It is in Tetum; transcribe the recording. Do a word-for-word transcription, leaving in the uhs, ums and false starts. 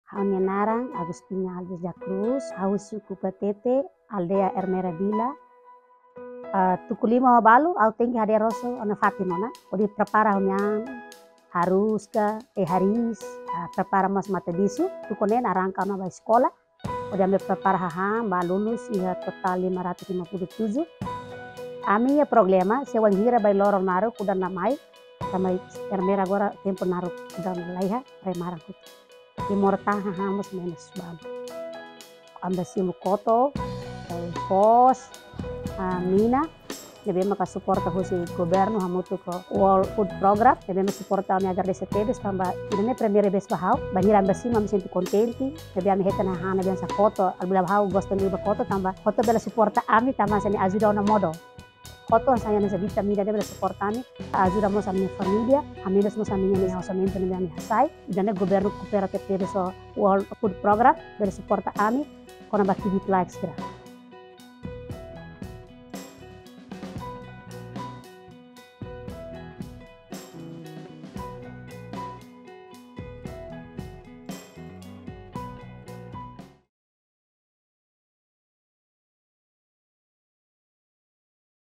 Ha'u-nia naran Agustina Alves da Cruz, ha'u suku Patete, aldeia Ermera Vila. Ah, tuku lima ho balu, ha'u tenke hadeer loos ona fatin ona. Hodi prepara ha'u-nia an, haruska, e hariis, ah, prepara mós matabixu, tuku neen arranka ona ba eskola. Hodi ami prepara hahán, ba alunus iha totál lima ratus lima puluh tujuh. Ami iha problema, se wainhira bainhira loron naruk udan la mai, tanba Ermera agora tempu naruk udan laiha, rai maran hotu. I moras hahán mós menus balu. Ami bá simu koto, eh, foos, ah, mina, ne'ebé maka suporta husi governu hamutuk ho World Food Program, ne'ebé mak suporta ami, agradese tebes tanba ida-ne'e primeira vez ba ha'u, bainhira ami bá simu ami sente kontente, ne'ebé ami hetan hahán ne'ebé hanesan koto, alhamdulillah ha'u gosta liu ba koto tanba koto bele suporta ami tanba hanesan ajuda ona modo. Koto hanesan hanesan vitamina ida bele suporta ami, ajuda mós ami-nia família, hamenus mós ami-nia orsamentu ne'ebé ami hasai, ida-ne'e governu koopera tebes ho World Food Program, bele suporta ami, kona-ba kibi plaik sira.